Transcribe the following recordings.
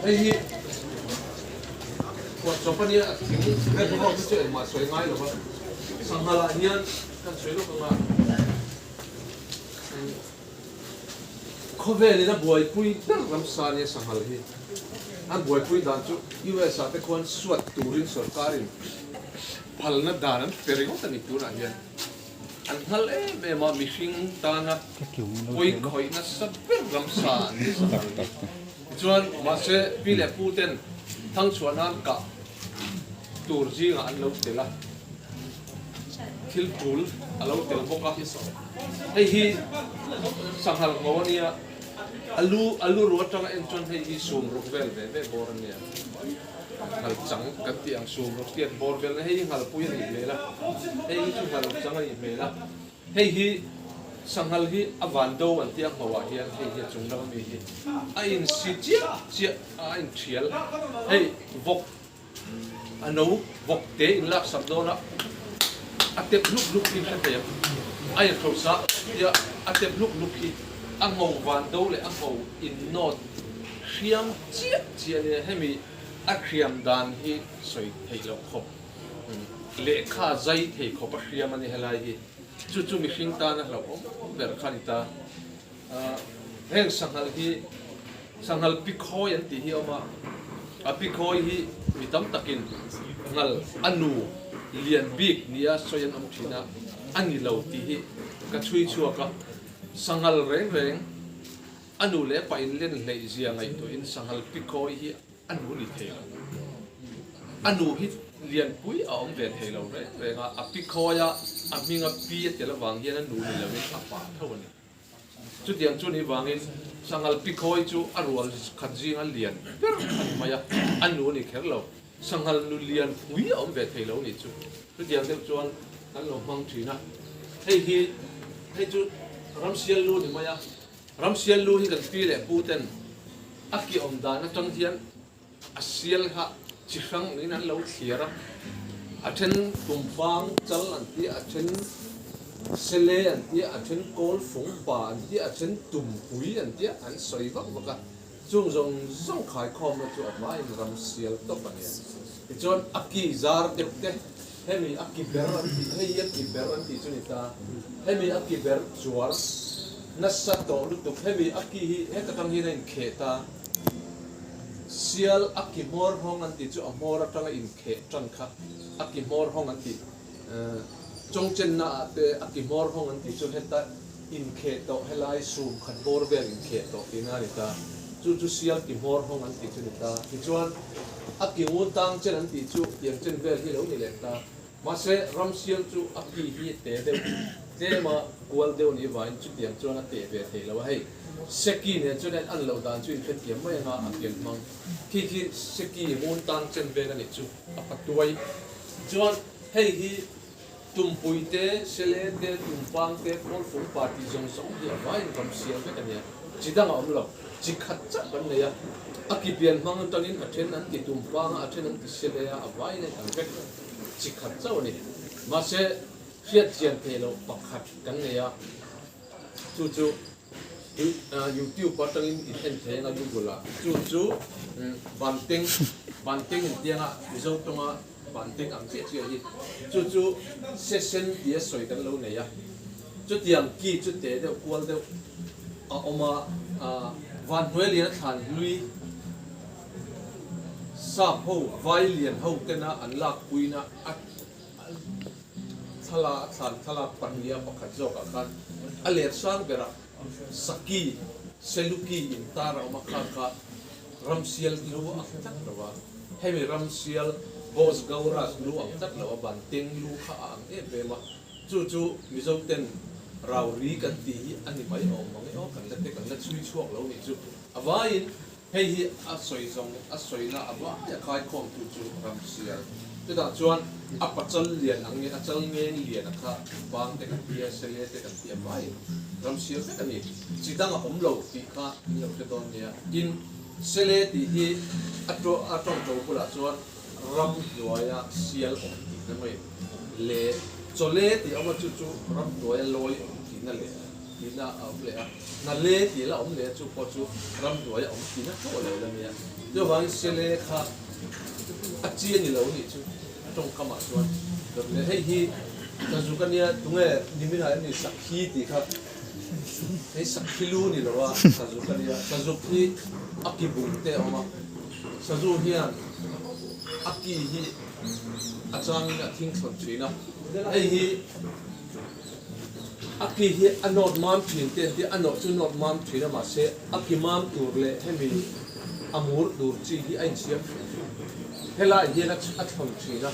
Hei hi phuahchawp a nia, a thing rep ho hi chu engmah sawi ngai lo va, sanghalah hian kan sawi lawk ang a, khawvelin a buaipui ber ramsa nia sanghal hi an buaipui dan chu US ah te khuan suat turin sorkarin phalna dan an pe ringawt a ni tunah hian. An nghal em em a, mihring tana pawi khawih nasa ber ramsa an ni sa ang hi. Tichuan, mahse pi leh pu ten thangchhuah nan kah tur zingah an lo tel a, thil tul a lo tel bawk a. Hei hi sanghal ngho a nia, a lu a lu ru atanga en chuan hei hi sum ruk vel ve ve bawr a nia. Nghal chang kan tih ang sum ruk tiat bawr vel na hei hi nghalpui a nih hmel a, hei hi chu nghal chang a nih hmel a, hei hi sanghal hi a van do an tih a ngho ah hian hei hi a chung lam ami hi a in si chiah chiah a a in thial hei vawk a no vawk te in lak sak dawn a a tep hluk hluk hi hre thei ang a in hrosa tia a tep hluk hluk hi a ngho van do leh a ngho in nawt Hriam chiah chiah nia hemi a hriam dan hi sawi theih loh khawp lehkha zai thei khawp a hriam a ni helai hi chu chu mihring tan a hlauhawm ber kha a ni ta. Heng sanghal hi sanghal pikhawi an tih hi a awm a, a pikhawi hi mi tam takin ngal a nu lian bik nia sawi an awm thin a, a ni lo tih hi ka chhui chhuak a, sanghal reng reng A nu leh pa in len hleih zia ngaihtuahin sanghal pikawi hi a nu ni thei lo. A nu hi lianpui a awm ve thei lo reng reng a, a pikawi a, a hminga pi a tel avang hian a nu ni loin a pa tho a ni. Chutiang chu ni vangin sanghal pikawi chu a rual khat zinga lian ber a ni mai a, a nu ni kher lo. Sanghal nu lianpui a awm ve thei lo ni chu. Chutiang deuh chuan kan lo hmang thin a. Hei hi hei chu ramsial lu ni mai a. Ramsial lu hi kan pi leh pu ten a ki awm dan atang hian a sial kha chi hrang in an lo thliar a, a then tumpang chal an ti a, a then sele an ti a, a then kawl fung pa an ti a, a then tumpui an ti a, an sawi vak vak a, chung zawng zawng khaikhawmna chu a hmain ramsial tawp a nia. Tichuan a ki zar deuh te Hemi a ki ber an tih, hei hi a ki ber an tih chu ni ta. Hemi a ki ber chuar nasa tawh lutuk, hemi a ki hi heta tang hian a inkheh ta. Sial a ki hmawr hawng an tih chu a hmawr atanga inkheh tan kha a ki hmawr hawng an tih. Chawngchenna ah te a ki hmawr hawng an tih chu heta inkheh tawh helai sum khat bawr vel inkheh tawh tihna a ni ta. Chu chu sial ki hmawr hawng an tih chu ni ta. Tichuan. A ki ngun tang chen an tih chu tiang chen vel hi lo ni leh ta. Mahse, ramsial chu a ki hi te deuh tlem a, kual deuh ni vangin chutiang chuan a teh ve thei lo a. Hei, seki nen chuan en an loh dan chu inhrethiam mai anga a pian hmang. Khi khi seki ngun tang chen vel a nih chu a patuai. Chuan hei hi Tumpui te, Sele te, Tumpang te, Kawlfung pa tih zawng zawng hi a vaiin ramsial vek a nia. Chi dang a awm lo. Chi khat chauh kan nei a. A ki pian hmang atangin a then an ti Tumpang a, a then an ti Sele a, a vaiin a inang vek. Chi khat chauh a ni. Mahse, hriat chian theih loh pakhat kan nei a, chu chu YouTube atangin in en thei anga Google ah. Chu chu Banteng, Banteng intianga Mizo tawnga Banteng ang chiah chiah hi chu chu se sen tia sawi kan lo nei a, chutiang ki chu te deuh kual deuh a awm a, van hnuai lian a thlan hlui sap ho vai lian ho tena an lak puina a thla a thlan thlalak pahniha pakhat zawkah khan a let sang berah Saki Seluki intar a awm a, kha kha ramsial lu ang tlat lo a, hemi ramsial Bos Gaurus lu ang tlat lo a, Banteng lu kha a ang em em a, chu chu Mizo ten rau ri kan tih hi a ni mai awm mang e aw, kan la te kan la chhui chhuak lo nih chu a vaiin hei hi a sawi zawng a sawina a vai a khaikhawm tu chu ramsial chutah chuan a pachal lian ang nge a chal ngeng lian a kha bang te kan tia sele te kan tia vaiin ramsial vek a ni chi dang a awm lo tih kha in lo hre dawn nia tin sele tih hi a a tawngto bulah chuan ram hnuaia sial awm tihna mai leh chawle tih a awm a chu chu ram hnuaia lawi awm tihna leh. tihna a awm leh a, Nale tih la awm leh a, chu pawh chu ramhnuai a awm tihna tho a lo la nia. Chuvangin Sele kha a chi a ni lo nih chu tawngkamah chuan dawt leh hei hi Sazuk a nia, tunge niminah em ni Sakhi tih kha hei Sakhi lu ni lo a, Sazuk a nia, Sazuk hi a ki bung te a awm a, Sazu hian a ki hi a changin a thing thlawn thin a, hei hi a ki hi a nawt mam thin te an tia, a nawh chu nawt mam thin a mahse a ki mam tur leh hemi a mur tur chi hi a insiam thin thin. Helai hian a thlawn thin a,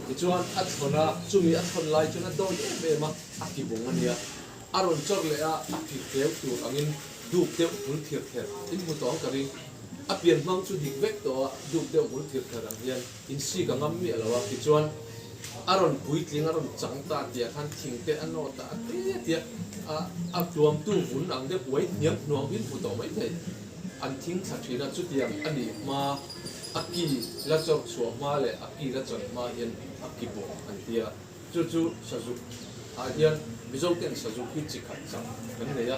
tichuan a thlawn a, chumi a thlawn lai chuan a dawi em em a, a ki bung a nia. A rawn chawr leh a, a ki tleu tur angin dup deuh hmul thir ther in hmu tawh ang ka ring. A pian hmang chu dik vek tawh a, dup deuh hmul thir ther ang hian insik a ngam miah lo a, tichuan a rawn puitling a rawn chang ta tih ah khan thing te a nawt a, a te tia a a tuamtu vun ang deuh uai hniam hnuang hi hmu tawh mai thei. An thing thla thin a, chutiang a nih hma a ki la chawr chhuah hma leh a ki la chan hma hian a ki bawk an tia. Chu chu Sazuk ah hian Mizo ten Sazuk hi chi khat chak kan nei a,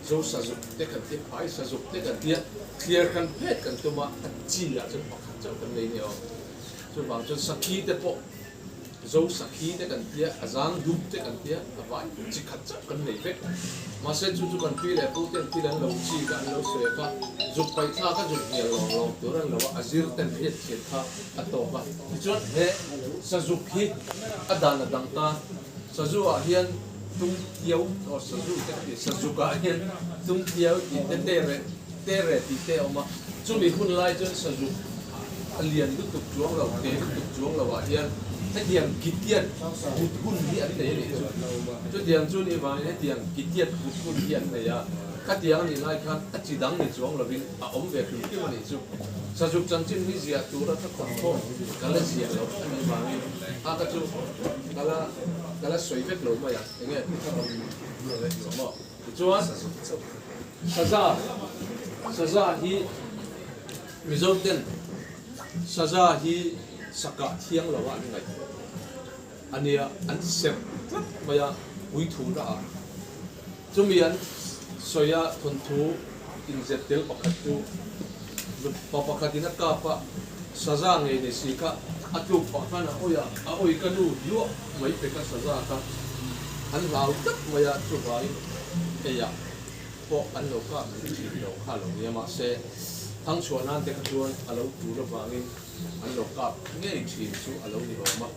Zo Sazuk te kan tia, Phai Sazuk te kan tia, thliar kan phet kan tum a, a chi ah chuan pakhat chauh kan nei nia aw. Chuvang chuan Sakhi te pawh Zo Sakhi te kan tia, a zang dup te kan tia, a vai chi khat chauh kan nei vek. Mahse chu chu kan pi leh pu ten thil an lo chik a, an lo sawi a kha, zuk paih thlak a zuk hnial lawng lawng tur an lo a, a zir ten hriat thiam kha a tawk a. Tichuan he Sazuk hi a dan a dang ta, Sazu ah hian tung tiau aw Sazu te ka ti, Sazuk ah hian tung tiau tih te te reh te reh tih te a awm a, chumi hun lai chuan Sazuk a lian lutuk chuang lo, te lutuk chuang lo ah hian hetiang kitiat but hun hi an nei a nih chu. Chutiang chu nih vangin hetiang kitiat but hun hi an nei a, khatiang a nih lai khan a chi dang ni chuang lovin a awm ve hrim hrim a nih chu. Sazuk chanchin hi ziah tura ka khawm khawm ka la ziah loh a nih vangin a ka chu ka la ka la sawi vek lo mai a, enge maw? Tichuan Saza Saza hi Mizo ten Saza hi sakah thiang lo a an ngaih a nia, an serh tlat mai a puithu na ah. Chumi an sawi a thawnthu inzep tel pakhat chu pa pakhatin a kap a, saza ngei nei si kha a tluk pah khan a awi a, a awi ka nu luah mai pek a saza kha an hlau tlat mai a, chuvangin eiah pawh an lo kap duh thin lo kha lo nia mahse thangchhuah nan te kha chuan a lo tul avangin an lo kap ngei thin chu a lo ni awm a.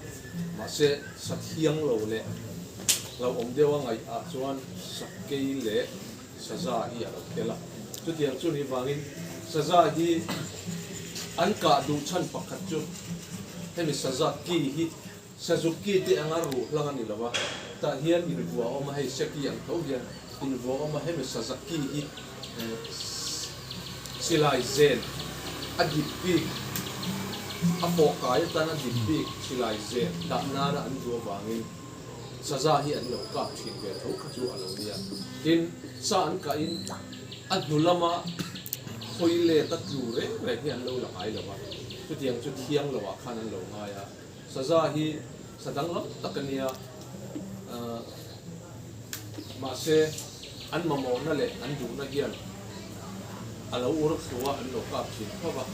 Mahse, sa thiang lo leh hlauhawm deuha ngaih ah chuan sakei leh saza hi a lo tel a. Chutiang chu ni vangin saza hi an kah duh chhan pakhat chu hemi saza ki hi sazuk ki te anga ruh hlang a ni lo a, tah hian invuah a awm a, hei seki ang tho hian invuah a awm a, hemi saza ki hi Silai zen a dip bik, a fawh kai atan a dip bik silai zen dah nana an duh avangin saza hi an lo kap thin ve tho kha chu a lo nia. Tin, sa an kahin a hnu lama hawi let a tlu reng reng hi an lo la ngai lo va, chutiang chu thiang loah khan an lo ngai a. Saza hi sa danglam tak a nia, mahse an mamawhna leh an duhna hian a lo ur thlu a, an lo kap thin tho va.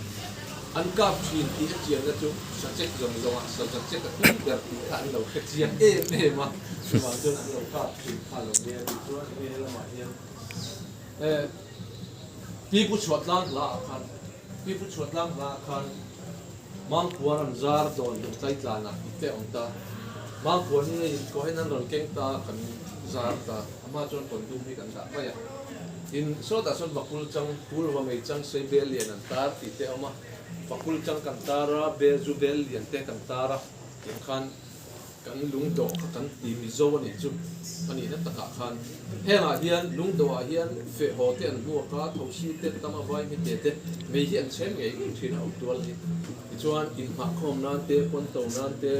An kap thin tih a chianna chu sa chek zawng zawngah saza chek a tui ber tih kha an lo hre chiang em em a, chuvang chuan an lo kap thin kha a lo nia tih chuan enge helamah hian Pipu chhuah tlang hlaah khan Pipu chhuah tlang hlaah khan Mangpuan an zar dawn lung tlai tlanah tih te a awm ta. Mangpuan hi hei kohen an rawn keng ta kan zar ta, a hma chuan kawn dum hi kan dah mai a. Tin, sawtah sawn vakul chang, pul va mei chang sei bel lian an tar tih te a awm a. Vakul chang kan tar a, bel zu bel lian te kan tar a, tiang khan Kan lungdawh kha kan ti Mizo a nih chu a nihna takah khan hengah hian lungdawhah hian feh haw te an hmuak a, thosi te, tam a vai hmete te mei hi an chhem ngei ngei thin a awm tual hi. Tichuan inhngahkhawm nan te, pawnto nan te,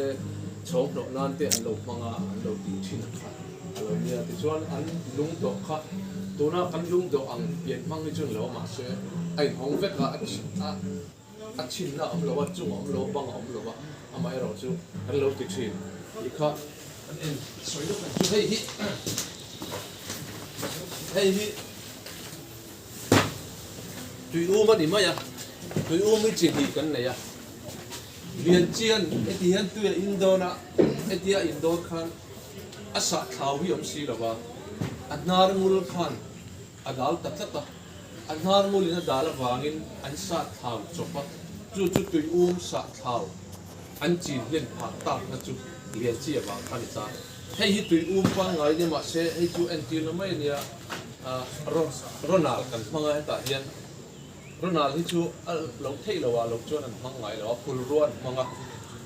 chhawng hnawh nan te an lo hmang a, an lo ti thin a kha a lo nia. Tichuan an lungdawh kha tuna kan lungdawh ang pian hmang hi chu ni lo a mahse a inhawng vek a, a. A chhinna a awm lo a, chung a awm lo a, bang a awm lo a, amaherawh chu kan lo ti thin tih kha kan en sawi lawk ang chu hei hi. Hei hi tui um a ni mai a, tui um hi chi hnih kan nei a. Lian chian heti hian tui a in dawn a, hetia a in dawn khan a sah thlau hi a awm si lo va, a hnar ngul khan a dal ta tlat a, a hnar ngulin a dal avangin an sah thlau chawp a, chu chu tui um sah thlau an chin hlen phah takna chu lian chi avang khan i ta. Hei hi tui um pangngai nia mahse hei chu entirna mai a nia, Ronald kan hmang a hetah hian Ronald hi chu a lo theih lo ah lo chuan an hmang ngai lo a, phulrua an hmang a,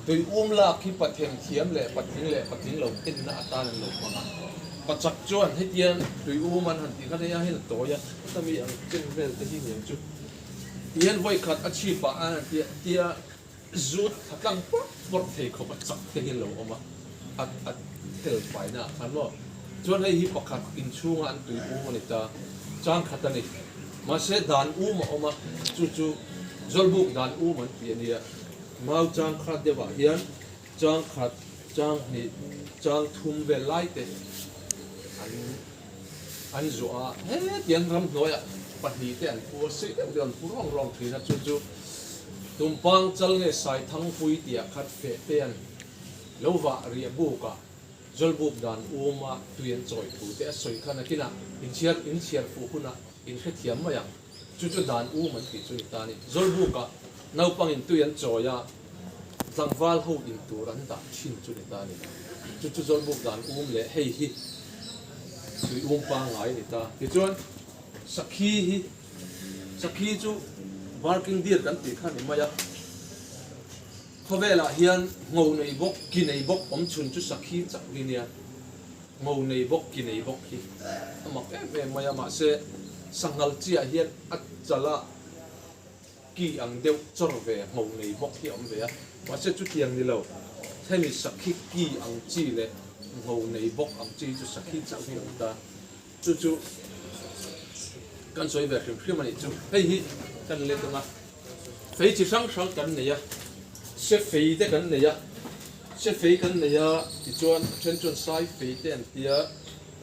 tui um lak hi pathem thiam leh patling leh patling lo enna atan an lo hmang a, pachak chuan hetiang tui um an han tih khan hei a hian a tawi a, heta mi ang chen vel te hi niang chu tihian vawi khat a chhip ah a han tia zut thla tlang pawrh pawrh thei khawp a chak te hi an lo awm a, a a tel faina ah khan maw. Chuan hei hi pakhat inchhunga an tui um a ni ta, chang khat a ni. Mahse dan um a awm a, chu chu Zawlbuk dan um an ti a nia. Mau chang khat deuh ah hian chang khat, chang hnih, chang thum vel lai te an an zuah a, hetiang ramhnuaiah pahnih te an pu a, sei deuh deuh an pu rawng rawng thin a, chu chu Tumpang chal nge Saithangpui tih ah khat feh te an lo vah riah buk ah Zawlbuk dan um a tui an chawi thu te a sawi kha nakinah inchhiar inchhiar fuh hunah in hrethiam mai ang. Chu chu dan um an tih chu ni ta a ni. Zawlbuk ah naupang in tui an chawi a, tlangval ho in tur an dah thin chu ni ta a ni. Chu chu zawlbuk dan um leh hei hi tui um pangngai a ni ta. Tichuan sakhi hi sakhi chu barking deer kan tih kha a ni mai a. Khawvelah hian ngo nei bawk, ki nei bawk awm chhun chu sakhi chak hi nia. Ngo nei bawk, ki nei bawk hi a mak em em mai a, mahse sanghal chiah hian a chala ki ang deuh chawr ve ngo nei bawk hi a awm ve a, mahse chutiang ni lo, hemi sakhi ki ang chi leh ngo nei bawk ang chi chu sakhi chauh hi a awm ta. Chu chu kan sawi ve hrim hrim a nih chu. Hei hi kan let ang a, fei chi hrang hrang kan nei a, se fei te kan nei a, se fei kan nei a tichuan a then chuan sai fei te an tia,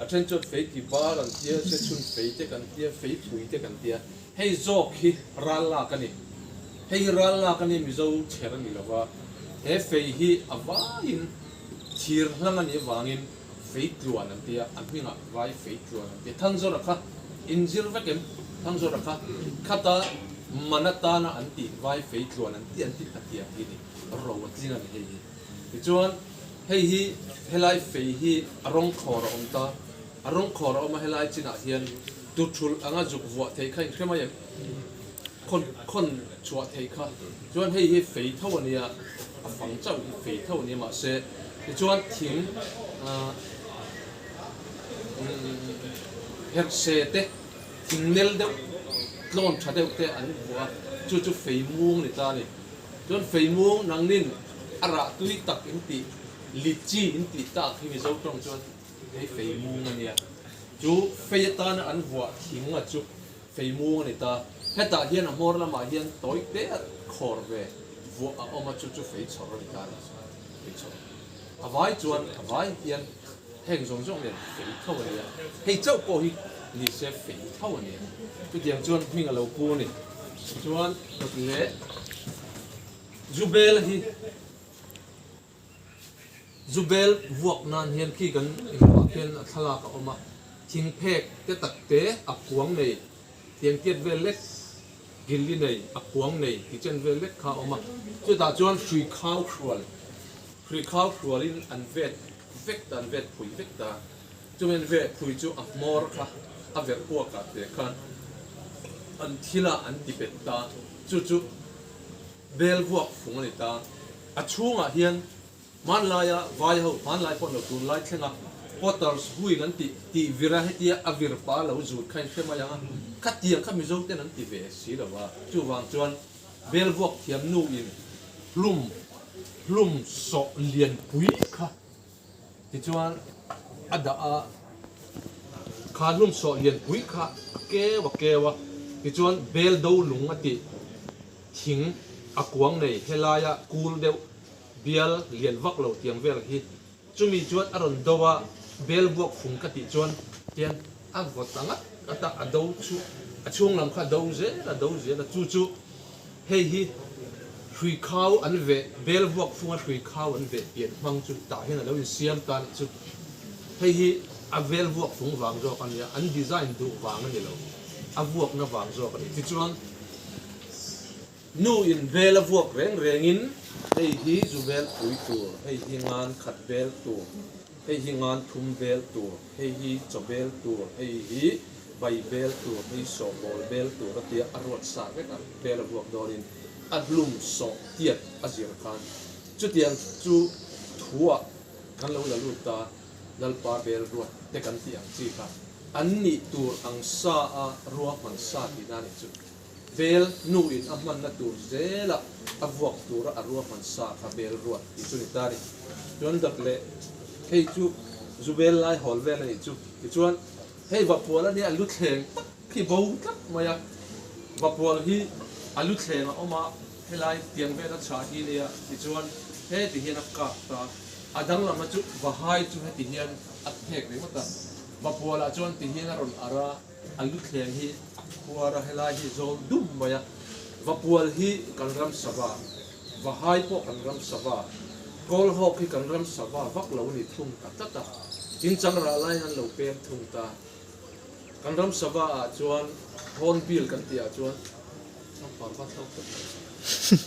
a then chuan fei ti var an tia, se chhun fei te kan tia, fei phui te kan tia. Hei zawk hi ral lak a ni. Hei hi ral lak a ni Mizo chher a ni lo va, he fei hi a vaiin thir hlang a nih avangin Fei tluan an ti a, a hmingah vai fei tluan an ti a. Thangzawra kha inzir vek em? Thangzawra kha khata man atana an tih vai fei tluan an ti an tih kha tiang hi ni, ro a tling a ni hei hi. Tichuan hei hi helai fei hi a rawng khawr a awm ta, a rawng khawr a awm a helai chinah hian tuthulh anga zuk vuah thei kha inhre mai em? Khawn khawn chhuah thei kha. Chuan hei hi fei tho a nia, a fang chauh hi fei tho a nia mahse tichuan thing herhse te thing nel deuh tlawn tha deuh te an vuah a, chu chu fei mung a ni ta a ni. Chuan fei mung nangnin a rah tui tak in tih litchi in tih tak hi Mizo tawng chuan hei fei mung a nia. Chu fei atana an vuah thing a chu Fei mung a ni ta. Hetah hian a hmawr lamah hian tawi te a khawr ve vuah a awm a, chu chu fei chhawr a ni ta a ni. Fei chhawr. A vai chuan a vai hian heng zawng zawng nen fei tho a ni a, hei chauh pawh hi ni se fei tho a ni a. Chutiang chuan hming a lo pu a ni. Chuan kawt leh Zubel hi. Zubel vuak nan hian khi kan inhmuh ah khian a thlalak a awm a, thing phek te tak te a kuang nei, tiang tiat vel lek gilli nei a kuang nei ti chen vel lek kha a awm a, chutah chuan hrui khau hrual, hrui khau hrualin an vet vek ta, an vet phui vek ta, chumi an vet phui chu a hmawr kha a verh kuak ah te khan an thil ah an ti bet ta, chu chu. Bel vuak fung a ni ta. A chhungah hian hmanlaia vai ho, hmanlai pawh lo tunlai thlenga potters wheel an tih tih vir a, hetia a vir pa lo zut kha in hre mai ang a, khatiang kha Mizo ten an ti ve si lo va, chuvang chuan bel vuak thiam nu in hlum hlum sawh lian pui kha tichuan a dah a, kha hlum sawh lian pui kha a keu a keu a, tichuan bel do lung a tih. Thing a kuang nei helaia kul deuh bial lian vak lo tiang vel hi chumi chuan a rawn do a, bel buak fung ka tih chuan tian a vawt ta ngat ata a do chu a chhung lam kha a do zel a do zel a chu chu hei hi hrui khau an veh bel vuak funga hrui khau an veh pian hmang chu tah hian a lo insiam ta a nih chu. Hei hi a vel vuak fung vang zawk a nia, an design duh vang a ni lo, a vuakna vang zawk a ni. Tichuan nu in vel a vuak reng rengin hei hi zu vel pui tur, hei hi ngan khat vel tur, hei hi ngan thum vel tur, hei hi chaw bel tur, hei hi bai bel tur, hei sawhbawl bel tur a tia a ruat sa vek a, bel a vuak dawnin a hlum sawh tiat a zir khan chutiang chu thuah kan lo la lut ta, Lalpa bel ruat te kan tih ang chi kha an nih tur ang sa a ruahman sa tihna a nih chu. Bel nu in a hmanna tur zela a vuak tura a ruahman sa kha bel ruat tih chu ni ta a ni. Chuan dak leh hei chu zu bel lai hawl vel a nih chu. Tichuan hei Vapual a nia a lu thleng tak khi bo tlat mai a. Vapual hi a lu thleng a awm a, helai tiang vel a chhah hi nia tichuan heti hian a kak ta. A danglamna chu Vahai chu heti hian a phek ringawt a, Vapualah chuan ti hian a rawn ar a. A lu thleng hi a khuar a, helai hi zawl dum mai a, Vapual hi kan ram sava, Vahai pawh kan ram sava, Kawlhawk hi kan ram sava vak lo ni thung ta tlat a, Chinchang rah laiin an lo pem thung ta. Kan ram sava ah chuan Hornbill kan tih ah chuan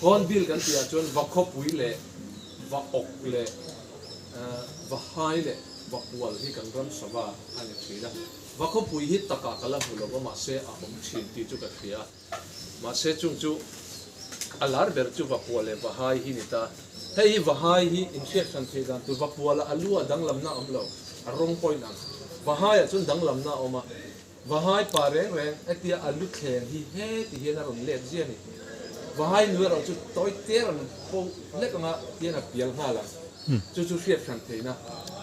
Hornbill kan tih ah chuan Vakhawpui leh Vaawk leh Vahai leh Vapual hi kan ram sava a ni thin a. Va khawpui hi takah ka la hmu lo va, mahse a awm thin tih chu ka hria. Mahse chung chu a lar ber chu Vapual leh Vahai hi ni ta. Hei hi Vahai hi inhriat hran theih dan tur Vapuala a lu ah danglamna a awm lo, a rawng pawhin ang. Vahaiah chuan danglamna a awm a, Vahai pa reng reng hetia a lu thleng hi heti hian a rawn let zia a ni. Vahai nu erawh chu tawi te rawn po hlek anga tian a pial nghal ang. Chu chu hriat hran theihna.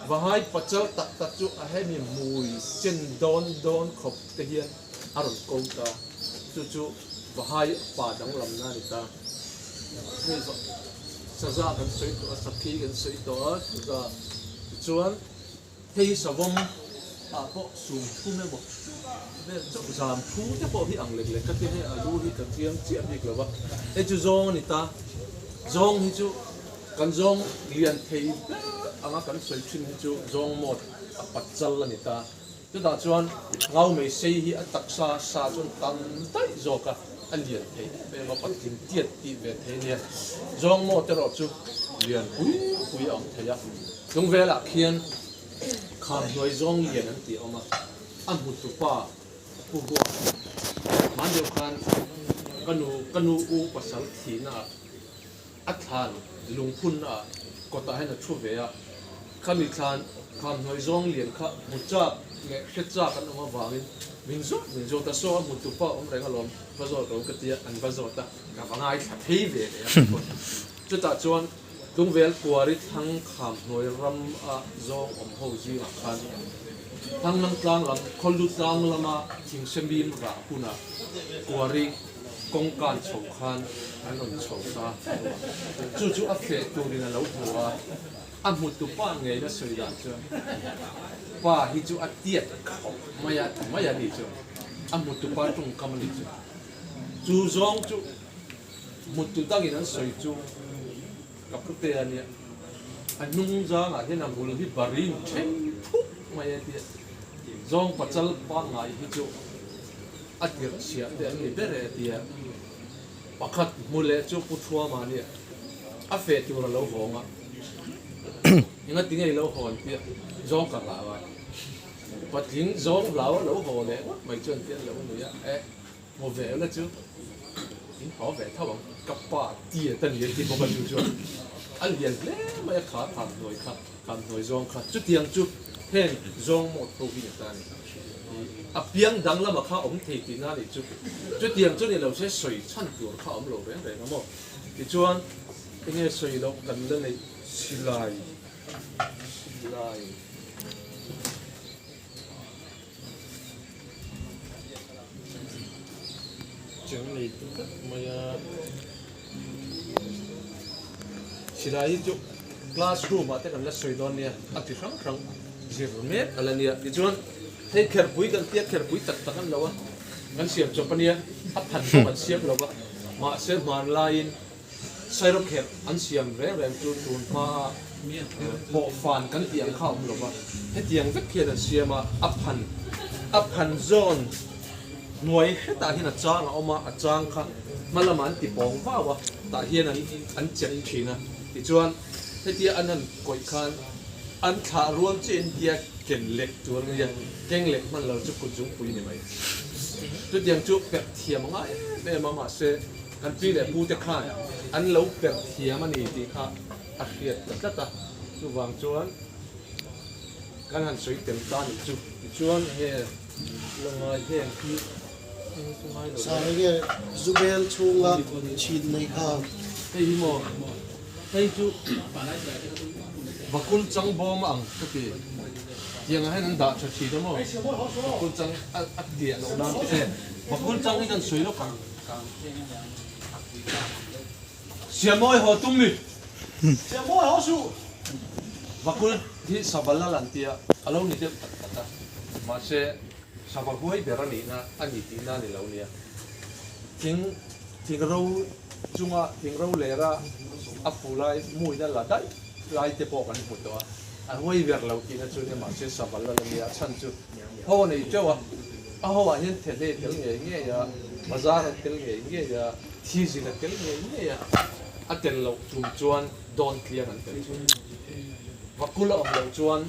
Vahai pachal tak tak chu a hemi hmui chen dawn dawn khawp te hian a rawn ko ta. Chu chu Vahai pa danglamna a ni ta. Hei saza kan sawi tawh a, sakhi kan sawi tawh a, saza tichuan hei savawm ah pawh sum thum emaw vel chauh zam thu te pawh hi ang lek lek ka ti hei a lu hi ka chiang chiah bik lo va. Hei chu zawng a ni ta. Zawng hi chu. Kan zawng lian thei ber anga kan sawi thin hi chu zawng mawt a pat chal a ni ta. Chutah chuan ngau mei sei hi a taksa sa chuan tam daih zawk a, a lian thei em em a, patling tiat tih ve thei a nia. Zawng mawt erawh chu lian pui pui a awm thei a. Chung velah khian kham hnuai zawng lian an tih a awm a, a hmutupa Pu Huat hman deuh khan ka nu ka nu u pasal thihna ah A thlan lungphunna ah kawtah hian a thu ve a, khami thlan kham hnuai zawng lian kha hmu chak leh hre chak an awm avangin min zawt min zawt a, saw a hmu tupa awm reng alawm va zawt rawh ka tia an va zawt a, ka va ngaithla phei ve leh a kawt. Chutah chuan Tlungvel Kuari thlang kham hnuai ram a zawng awm ho zingah khan Thanglam tlang lam Khawllu tlang lama thingsemim rah hunah Kuari Kawngkan chho khan an rawn chho ta chu chu a feh turin a lo hmu a, a hmu tu pa ngeiin a sawi dan chuan pa hi chu a tiat khawp mai a ti mai a ni chu, a hmu tu pa tawngkam a ni chu. Chu zawng chu hmu tu dangin an sawi chu ka pute a nia, a hnung zangah hian a hmul hi barin then phup mai a tia, zawng pachal pangngai hi chu. A tirh chhiah te an ni ber e tia pakhat hmu leh chu Pu Thuama nia a feh tur a lo hawng a, enga tinge i lo hawn tia zawng ka hlau a, patling zawng hlau a lo haw leh ngawt mai chuan tia an lo nui a, eh hmu ve ula chu in haw ve tho ang ka pa tia ta ni a ti bawk a chu chuan a lian hle mai a kha kham hnuai kha kham hnuai zawng kha chutiang chu heng zawng mawt ho hi ni ta a ni. A piang danglam a kha awm thei tihna a nih chu. Chutiang chu ni lo se sawi chhan tur kha awm lo reng reng a maw? Tichuan enge sawi loh kan la neih silai silai. Cheng nei tlat mai a. Silai hi chu classroom ah te kan la sawi dawn nia a ti hrang hrang zir mek a la nia. Tichuan. Hei kherpui kan tia kherpui tak tak an lo a, kan siam chawp a nia, a phan pawh kan siam lo va, mahse hmanlaiin Sairawkherh an siam reng reng chu tun hmaa pawhfan kan tih ang kha a awm lo va, hetiang vek hian an siam a, a phan a phan zawn hnuai hetah hian a chang a awm a, a chang kha hma lamah an ti pawng vau a, tah hian an an chep thin a, tichuan hetia an han kawih khan an thlah rual chiah in tia ken lek tur a nia, keng lek hman lo chu kut zungpui ni mai. Chutiang chu perh thiam a ngai em em a, mahse. Kan pi leh pu te khan an lo perh thiam a ni tih kha a hriat ta tlat a, chuvang chuan kan han sawi tel ta nih chu. Tichuan enge la ngai heng hi eng chu ngai lo Sa enge Zubel chhunga chhin nei kha. Hei hi maw hei chu Vakul chang bawm a ang ka ti. Tiangah hian an dah tha thin a maw Vakul chang a tiah loh nan te e Vakul chang hi kan sawi lawk ang. Siamawi haw tum mi? Siamawi haw suh! Vakul hi sava lal an tia, a lo ni deuh tak tak a. Mahse, sava huai ber a nihna a ni tihna a ni lo nia. Thing, thing ro chunga thing ro lera a fu lai muina la daih lai te pawh kan hmu tawh a. A huai ber lo tihna chu nia, mahse sava lal a nia, a chhan chu haw nei teuh a. A ho ah hian thehlei a tel ngei ngei a, bazar a tel ngei ngei a, thizil a tel ngei ngei a, a tel loh tum chuan dawn tliang an tel thin. Vakul a awm loh chuan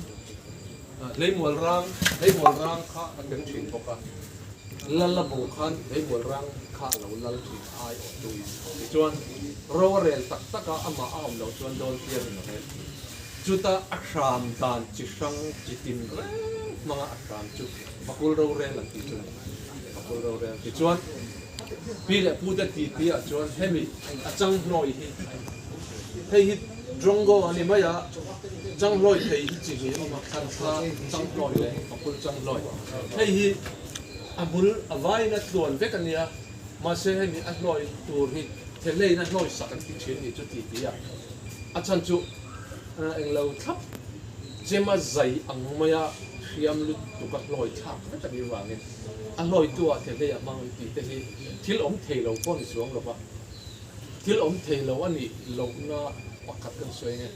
hleimual rang, hleimual rang kha a tel thin bawk a, lal a bung khan hleimual rang kha a lo lal thin ai awh tuin. Tichuan ro a rel tak tak a, amah a awm loh chuan dawn tliang in a rel thin. Chuta a hram dan chi hrang chi tin reng hmanga a hram chu Vakul rorel an tih chu a ni. Vakul rorel tichuan pi leh pu te ti ti ah chuan hemi a changhlawi hi hei hi Drongo a ni mai a, changhlawi thei hi chi hnih a awm a, Thlanthla changhlawi leh Vakul changhlawi. Hei hi a bul a vaiin a tluan vek a nia, mahse hemi a hlawi tur hi thehleiin a hlawi sak an ti thin ni chu ti ti a, a chhan chu englo thlap chema zai ang maia hriam lutuk a hlawi thlak vek a nih vangin a hlawitu ah thehlei a hmang tih te hi thil awm thei lo pawh ni chuang lova, thil awm thei lo a nih lohna pakhat kan sawi nge.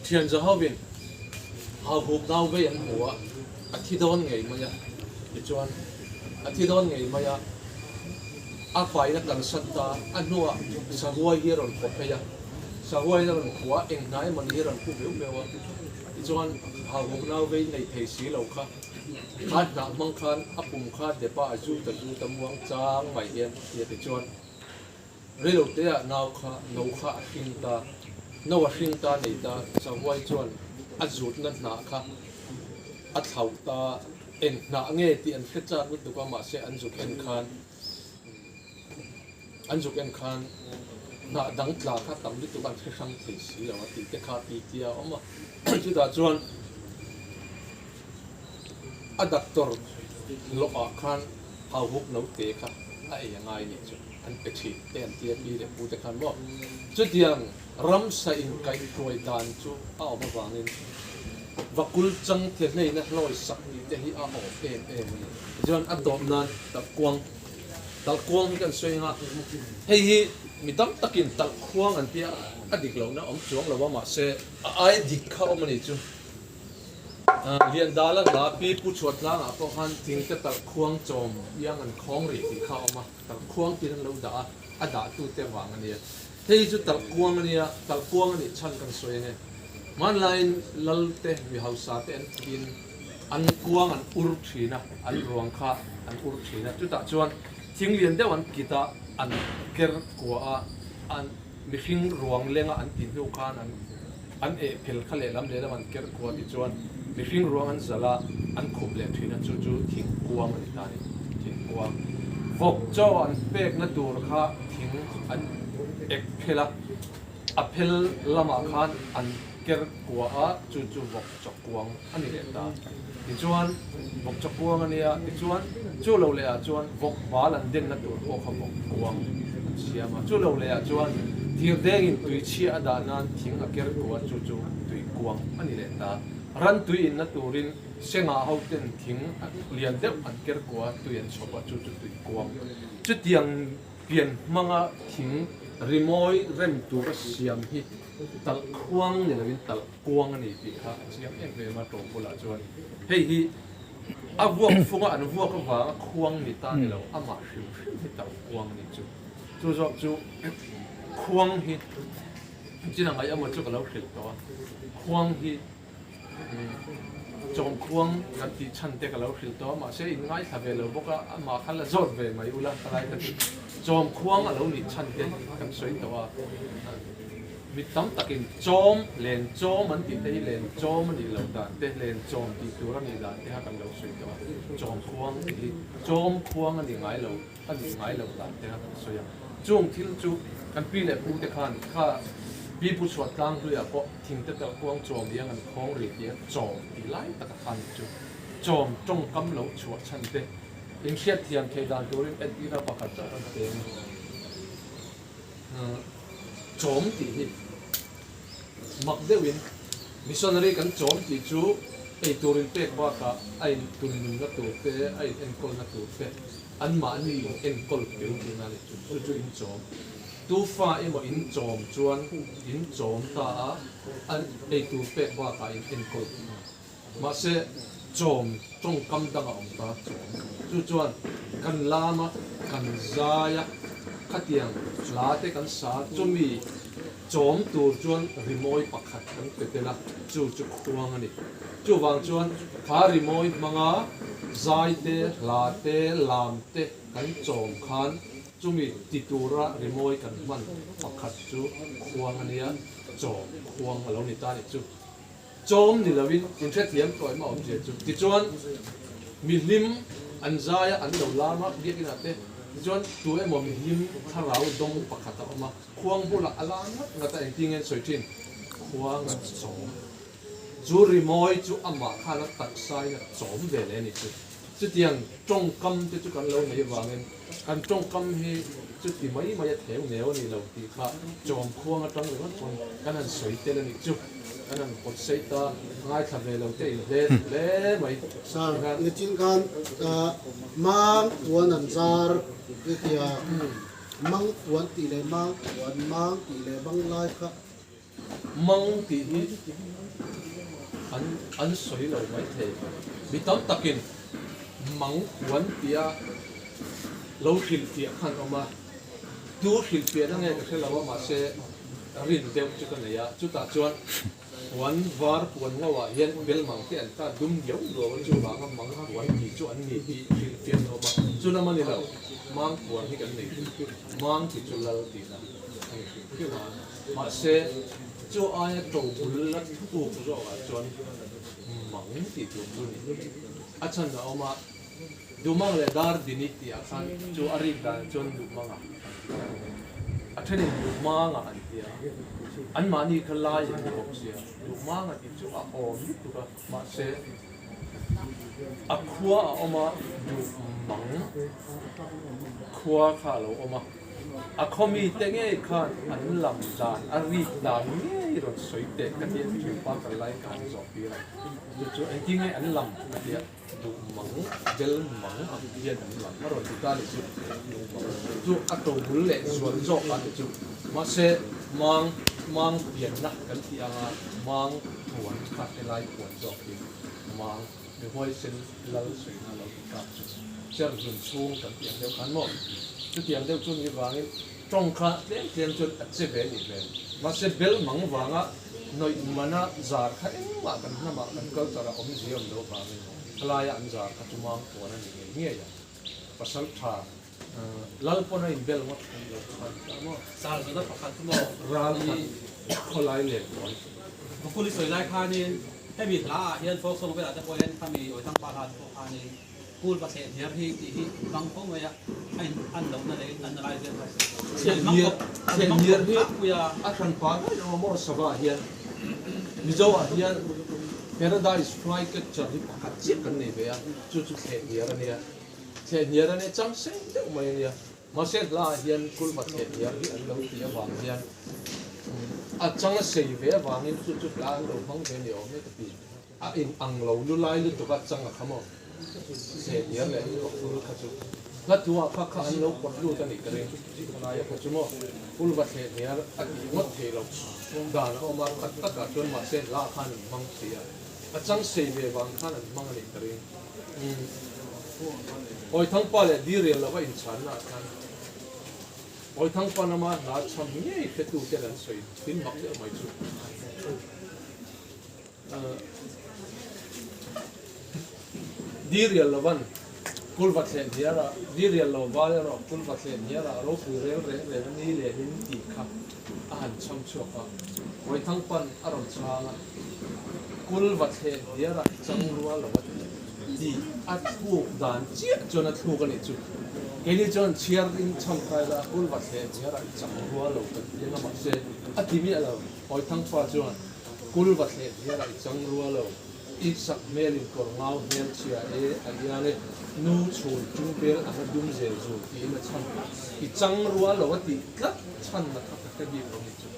Thian Zahovin hauhuk nau vei an hmu a, a thi dawn ngei mai a, tichuan a thi dawn ngei mai a, a faina kalsan ta, a hnuah sahuai hi a rawn khaw phei a. Sahuai a rawn khuah eng hnai emaw ni hi a rawn pu beuh beuh a, tichuan hauhuk nau vei nei thei si lo kha, kha hnah hmang khan a pum kha dep a, a zut a zut a muang chang mai hian tia tichuan reilote ah nau kha no kha a hring ta, no a hring ta nei ta, sahuai chuan a zutna hnah kha a thlauh ta, eng hnah nge tih an hre chak lutuk a, mahse an zuk en khan An zuk en khan hnah dang tla kha tam lutuk an hre hrang thei si lo a tih te kha ti tia a awm a. Chutah chuan a doctor hlawh ah khan hauhuk note kha a ei a ngai nih chu an pe thin te an tia pi leh pu te khan maw. Chutiang ramsa inkaihhruai dan chu a awm avangin vakul chang the hleina hlawi sak tih te hi a awm em em a ni. Tichuan a tawp nan talhkuang Talhkuang hi kan sawi anga, hei hi mi tam takin talhkhuang an tia a dik lohna awm chuang lo a, mahse a ai dik kha awm a ni chu. Liandala hla pi Pu Chhuatlangah pawh khan thingte talhkhuang chawm iang an khawng rih tih kha a awm a, talhkhuang tiin an lo dah a, a dahtute vang a nia. Hei hi chu talhkuang a nia, talhkuang a nih chhan kan sawi a ni. Hmanlaiin Lalte mi hausa te an thiin an kuang an ur thin a, an ruang kha an ur thin a, chutah chuan thing lian deuh an kit a, an ker kua a, an mihring ruang lenga an tih hnu khan an an eh phel kha lehlam lehlam an ker kua tichuan mihring ruang an zalh a, an khup leh thin a, chu chu thingkuang a ni ta a ni, thingkuang. Vawk chaw an pekna tur kha thing an ek phel a. A phel lamah khan an ker kua a, chu chu vawk chawkuang a ni leh ta. Tichuan, vawk chawkuang a nia, tichuan chu lo lehah chuan vawk bal an denna tur pawh kha vawk kuang an siam a. Chu lo lehah chuan thir dengin tui chhia a dah nan thing a ker kua, chu chu tui kuang a ni leh ta. Ran tui inna turin Senga ho ten thing lian deuh an ker kua a, tui an chhawp a, chu chu tui kuang. Chutiang pian hmanga thing rimawi rem tura siam hi talh khuang ni loin talh kuang a ni tih kha a chiang em em a, tawng bulah chuan hei hi a vuak funga an vuak avanga khuang ni ta ni lo, amah hrim hrim hi talh kuang a ni chu. Chu zawk chu khuang hi chin a ngaih emaw chu ka lo hrilh tawh a, khuang hi chawngkhuang kan tih chhan te ka lo hrilh tawh a, mahse in ngaithla ve lo bawk a, amah kha la zawt ve mai ula ka lai kha chu chawngkhuang a lo nih chhan te kan sawi tawh a, mi tam takin chawm, len chawm an tih te hi len chawm a nih loh dan te, len chawm tih tur a nih dan te kha kan lo sawi tawh a, chawngkhuang tih hi chawmkhuang a ni ngai lo. A nih ngai lo dan te kha kan sawi a, chung thil chu kan pi leh pu te khan kha pi pu chhuat tlang hluiah pawh thing te telh kuang chawm iang an khawng ri tia chawm tih lai taka khan chu chawm tawngkam lo chhuah chhan te inhriat thiam thei dan turin entirna pakhat chauh kan pe a ni. Chawm tih hi mak deuhin missionary kan chawm tih chu eitur inpek bakah a intunnunna tur te, a inenkawlna tur te, Anmahni in enkawl tel tihna a ni chu. Chu chu in chawm. Tu fa emaw in chawm chuan in chawm ta a, an eitur pek bakah in enkawl tihna. Mahse, chawm tawngkam dang a awm ta chawm. Chu chuan kan lam a, kan zai a, khatiang hla te kan sa chumi chawm tur chuan rimawi pakhat kan pe tel a, chu chu khuang a ni. Chuvang chuan kha rimawi hmanga zai te, hla te, lam te kan chawm khan chumi ti tura rimawi kan hman pakhat chu khuang a nia, chawm khuang a lo ni ta a nih chu. Chawm ni loin inhrethiam tawh em a awmzia chu. Tichuan mihlim an zai a, an lo lam a, biakinah te tichuan tu emaw mihlim thlarau dawng pakhat a awm a, khuang bulah a lam ngat ngat a, engtin nge an sawi thin? Khuang an chawm. Chu rimawi chu amah khan a taksain a chawm ve leh a ni chu. Chutiang tawngkam te chu kan lo nei avangin kan tawngkam hi chuti mai mai a theu neu a ni lo tih kha chawm khuang atang ringawt pawn kan han sawi tel a nih chu. Kan han pawt sei ta, ngaithla ve lo te in hle hle mai. Sir, nichin khan mang puan an zar tia mang puan tih leh mang puan mang tih leh bang lai kha Mang tih hi an an sawi lo mai thei. Mi tam takin mang huan tia lo hrilhfiah khan awm a, tu hrilhfiahna nge ka hre lo a, mahse rin deuh chu ka nei a. Chutah chuan huan var puan ngo ah hian bel mang te an tat dum diau duau a, chuvanga mang huan tih chu an ni tih hrilhfiah an awm a. Chu lam a ni lo, mang puan hi kan nei hrim hrim. Mang tih chu lal tihna a ni hrim hrim a. Mahse, chu aia to bul la thuk zawkah chuan mang tih tur chu ni. A chhan a awm a, Duhmang leh Dar Dini tihah khan chu a rik dan chuan Duhmanga an ti a, a thenin Duhmanga an ti a, anmahni kha lai an ni bawk sia, Duhmanga tih chu a awm lutuk a, mahse a khua a awm a, Duhmang khua kha a lo awm a. A khawmite ngei khan an lam dan, a rik dan ngei rawn sawi teh ka tia thin pa kal laiin ka han zawh tir a. Chu chu engtin nge an lam ka tia duh mang, bel mang ang hian an lam a rawn ti ta ni chu. Duh mang chu a to bul leh zual zawk a ni chu. Mahse mang, mang pianna kan tih anga mang puan kha helai puan zawk hi mang mi huaisen lal sawiina lo ti tak chu. Cherhlun chhung kan tih ang deuh khan maw? Chutiang deuh chu ni vangin tawng kha tlem tlem chuan a che ve nih hmel. Mahse bel mang vanga nawih mana zar kha engmah kan hnamah kan culture ah awmzia awm loh vangin khalaia an zar kha chu mang puan a ni ngei ngei a. Pasal tha lal pawn a inbel ngawt theih loh khan ta maw? Zar zawhna pakhat chu maw? Ral khat khawlai len puan. Vakul i sawi lai khanin hemi hla ah hian folk song velah te pawh hian khami Awithangpa hla te pawh khanin Pool va thleh hniar hi tih hi hmang fo mai a, a in an lohna leh in anna lai vel kha Thleh hniar thleh hniar hi a hran pa daih lo a maw sava ah hian Mizo ah hian Paradise Fly Catcher hi pakhat chiah kan nei ve a, chu chu thleh hniar a nia. Thleh hniar a nia chang seng deuh mai a nia. Mahse hla ah hian kulva thleh hniar hi an lo tih avang hian a chang a sei ve avangin chu chu hla an lo hmang ve ni awm e ka ti. A in ang lo lulai lutuk a chang a kha maw? Thleh hniar leh kul kha chu hla thu ah kha kha an lo pawt lut a nih ka ring. Khalaia kha chu maw kul va thleh hniar a tih ngawt thei lo dan a awm a, tak tak ah chuan mahse hla khan an hmang si a, a chang sei ve vang khan an hmang a nih ka ring. Umm Awithangpa leh Dirial lova inchhanna ah khan Awithangpa lama hla chham ngei hretu ten an sawi thin mak deuh mai chu. Dirial lovan kulva thlen hiara dirial lo val erawh kulva thlen hiara ropui rel reng reng a ni lenin tih kha a han chham chhuak a, Vawithang pan a rawn chhang a, kulva thlen hiara chang rual lo a tih a thluk dan chiah chuan a thluk a nih chu. Keini chuan chhiar in chham kai la kulva thlen hiara chang rual lo kan ti anga mahse a ti miah lo, Vawithang pa chuan Kulva thleh hian a i chang rua lo. I sak hmel in kawr ngau hmel chhia e a ial e, nu chhun tung bel anga dum zel zul tiin a chhan. I chang rua lo a tih tlat chhan na kha ka hre bik lo ni chu.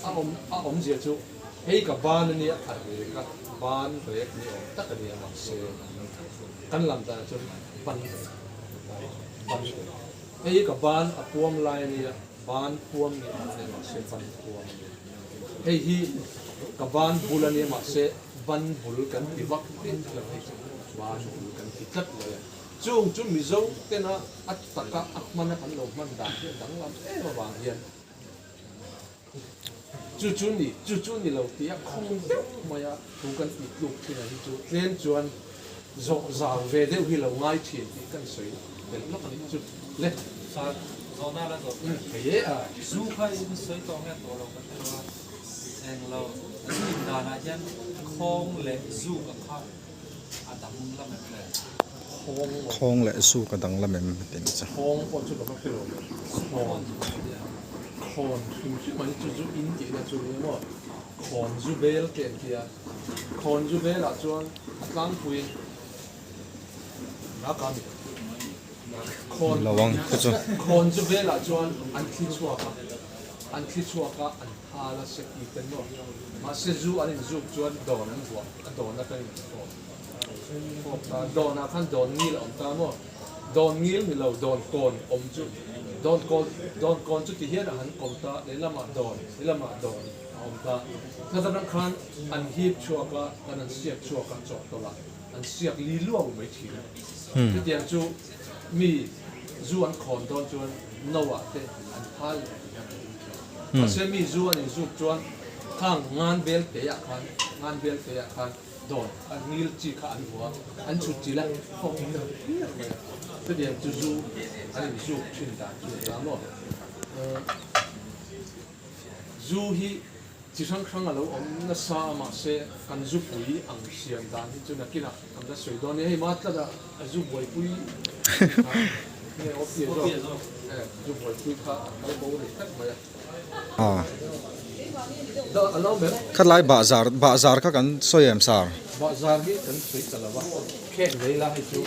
A awm a awmzia chu hei ka ban a nia a rek a, ban rek ni awm tak a nia mahse kan lam danah chuan ban rek ban rek hei ka ban a puam lai a nia ban puam ni awm a nia mahse ban puam a nia. Hei hi ka ban bul a nia mahse ban bul kan ti vak tih lo hei chu ban bul kan ti tlat lo e. Chung chu Mizo tena a taka a hmana kan lo hman dan hi a danglam em avang hian chu chu ni chu chu ni lo tia khawng deuh maia thu kan tih tluk thin a hi chu tlem chuan zawh zau ve deuh hi lo ngai thin tih kan sawi tel lawk a nih chu le. Sir, zawhna la zawh Umm thei e a. Zu kha in sawi tawh nge tawh lo ka hre lo a, eng lo zu in danah hian khawng leh zuk a kha a dang lam em le? Khawng maw? Khawng leh zuk a dang lam em ti ni chu. Khawng pawh chu ka va hre lo ve. Khawn khawn hrim hrim a hi chu zu in tihna chu nia maw? Khawn zu bel te an tia. Khawn zu velah chuan a tlangpuiin Khawn zu velah chuan an thli chhuak a, an thli chhuak a, an thal a, seki te maw. Mahse zu an inzuk chuan dawn an vuah a, dawn atangin an fawp fawp ta. Dawnah khan dawn ngil a awm ta maw? Dawn ngil ni lo, dawn kawn awm chu, dawn kawn dawn kawn chu ti hian a han kawm ta, lehlamah dawn, lehlamah dawn a awm ta. Hla atang khan an hip chhuak a, kan an siak chhuak a, chawhtawlh ah. An siak li luau mai thin a. Chutiang chu mi zu an khawn dawn chuan no ah te an phal leh ti hian ka ring thin. Mahse mi zu an inzuk chuan khang ngan bel te ah khan ngan bel te ah khan dawn a ngil chi kha an hmu a, an chhut chilh a, fawk in a hliar mai a. Chutiang chu zu an inzuk thin dan chu a ni a maw. Zu hi Chi hrang hrang a lo awm nasa a mahse kan zu pui ang siam dan hi chu nakinah kan la sawi dawn a ni. Hei ma tlat a a zu buaipui kha nge aw pia zawk e zu buaipui kha a kal bo rih tlat mai a. Da a lo mem. Khatlai bahzar bahzar kha kan sawi em sir? Bahzar hi kan sawi ta lo va, khen lei la hei chu.